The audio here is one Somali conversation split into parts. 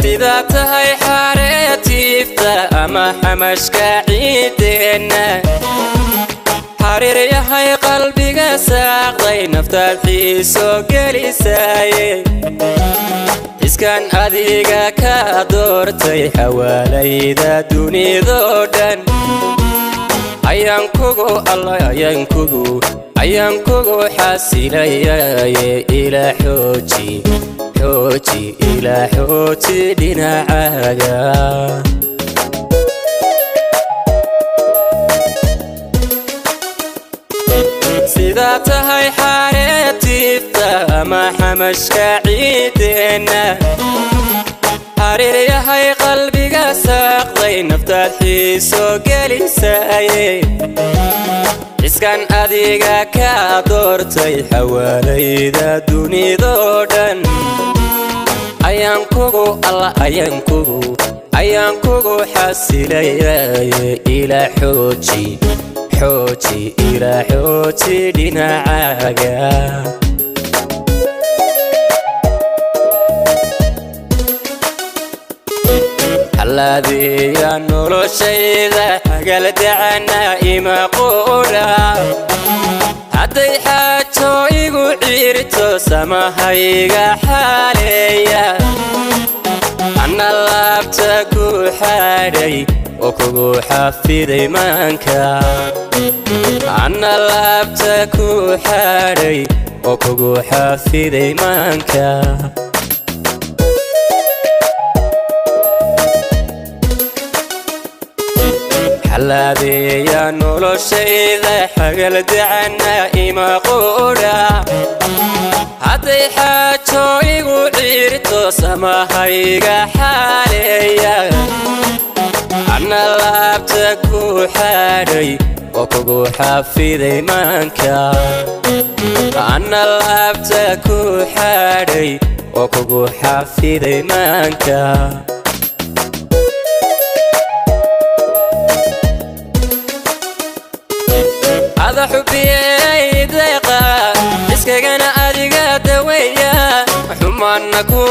Sidaa tahay xareetiifta ama xamashka ciideenna, xariir yahay qalbiga saaqday, naftaad xiiso gelisaaye. Xiskan adiga ka doortay xawaalayda dunidoo dhan, ayaan kugu alla ayaan kugu ayaan kugu xasilayaye. Ilaa xooji xooji, ilaa xooji dhinacaaga. Sidaa tahay xareetiifta ama xamashka ciideenna, xariir yahay qalbiga saaqday, naftaad xiiso gelisaaye. Xiskan adiga ka doortay xawaalayda dunidoo dhan, ayaan kugu alla ayaan kugu ayaan kugu xasilayaye. Ilaa xooji xooji, ilaa xooji dhinacaaga. Xallaadeeya noloshayda xagaldacana ima quudha, hadday xaajo igu ciirto samahayga xaaleeya. Anna laabta ku xaadhay oo kugu xafiday maanka, anna laabta ku xaadhay oo kugu xafiday maanka. Xallaadeeya noloshayda xagaldacana ima quudha, hadday xaajo igu ciirto samahayga xaaleeya. Anna laabta ku xaadhay oo kugu xafiday maanka, anna laabta ku xaadhay oo kugu xafiday maanka. Ada xubiyey deeqa iskagana adiga daweeya, xumaanna ku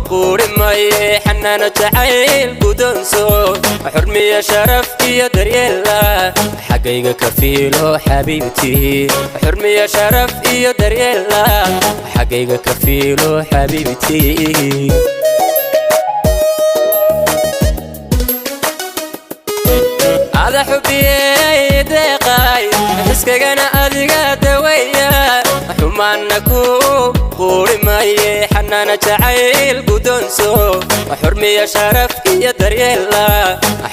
quuri maye. Xanaano jacayl guddoonso, xurmiya sharaf iyo daryeela, xaggayga ka fiilo xabiibtii. Xurmiya sharaf iyo daryeela, xaggayga ka fiilo xabiibtii. Ada xubiyey deeqay xiskagana adiga daweeya, xumaanna ku quuri maye. Xanaana jacayl guddoonso, xurmiya sharaf iyo daryeela,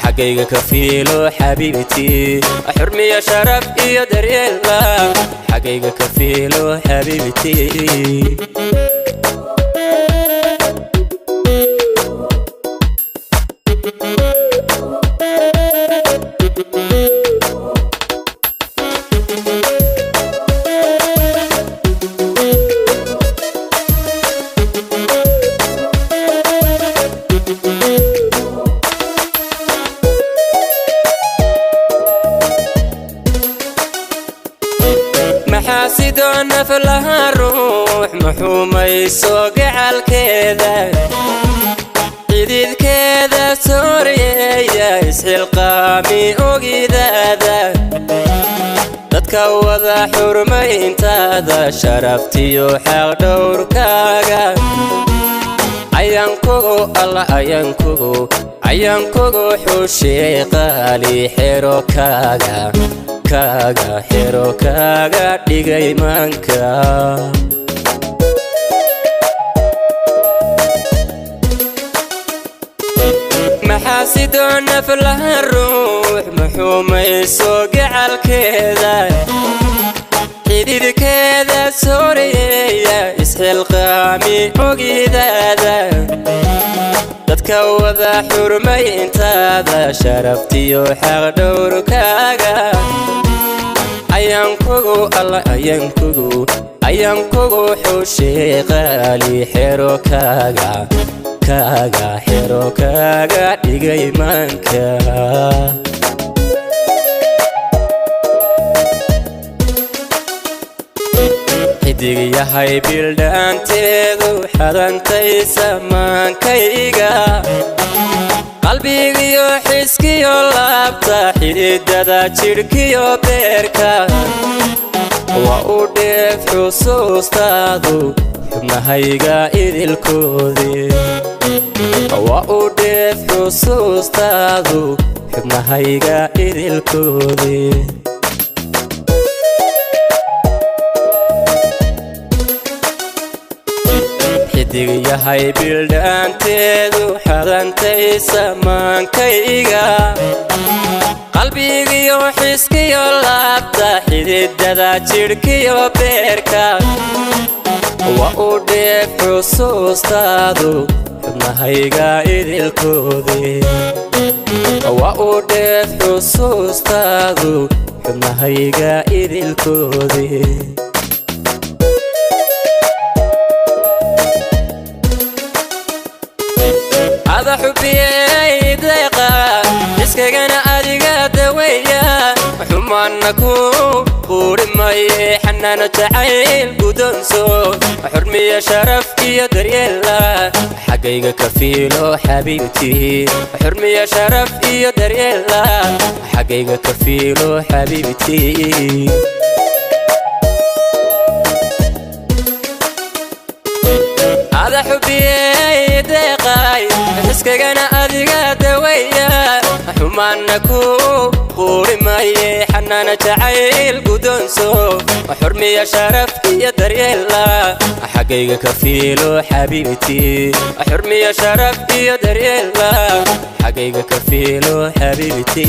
xaggayga ka fiilo xabiibtii. Xurmiya sharaf iyo daryeela, xaggayga ka fiilo xabiibtii. Maxaa sidoo naf laha ruux maxuumayso gacalkeeda, xididkeeda sooryeeya, isxilqaami ogidaada, dadka wada xurmayntaada, sharaftiyo xaq dhowrkaaga. Ayaan kugu alla ayaan kugu ayaan kugu xushee qaali, xero kaaga kaaga xero kaaga dhigay maanka. Maxaa sidoo naf laha ruux maxuumayso gacalkeeda, Xididkeeda sooreeya, isxilqaami ogidaada. Dadka wada xurmayntaada, sharaftiyo xaqdhowrkaaga. Ayaan kugu alla, ayaan kugu, ayaan kugu xushee qaali, xero kaaga kaaga, xero kaaga dhigay maanka. Xidig yahay bildhaanteedu, xadantay samaankayga. Qalbigiyo xiskiyo laabta, xididada jidhkiyo beerka. Waa u dheef xusuustaadu, xubnahayga idilkoodii. Waa u dheef xusuustaadu, xubnahayga idilkoodii. Xidig yahay bildhaanteedu, xadantay samaankayga. Qalbigiyo xiskiyo laabta, xididada jidhkiyo beerka. Waa u dheef xusuustaadu, xubnahayga idilkoodii. Waa u dheef xusuustaadu, xubnahayga idilkoodii. Ada xubiyey deeqa, iskagana adiga daweeya. Xumaana ku quuri maye, xanaano jacayl guddoonso. Xurmiya sharaf iyo daryeela, xaggayga ka fiilo xabiibti. Xurmiya sharaf iyo daryeela, xaggayga ka fiilo xabiibti. Ada xubiyey deeqay, xiskagana adiga daweeya. Xumaana ku quuri maye, xanaano jacayl guddoonso. Xurmiya sharaf iyo daryeela, xaggayga ka fiilo xabiibti. Xurmiya sharaf iyo daryeela, xaggayga ka fiilo xabiibti.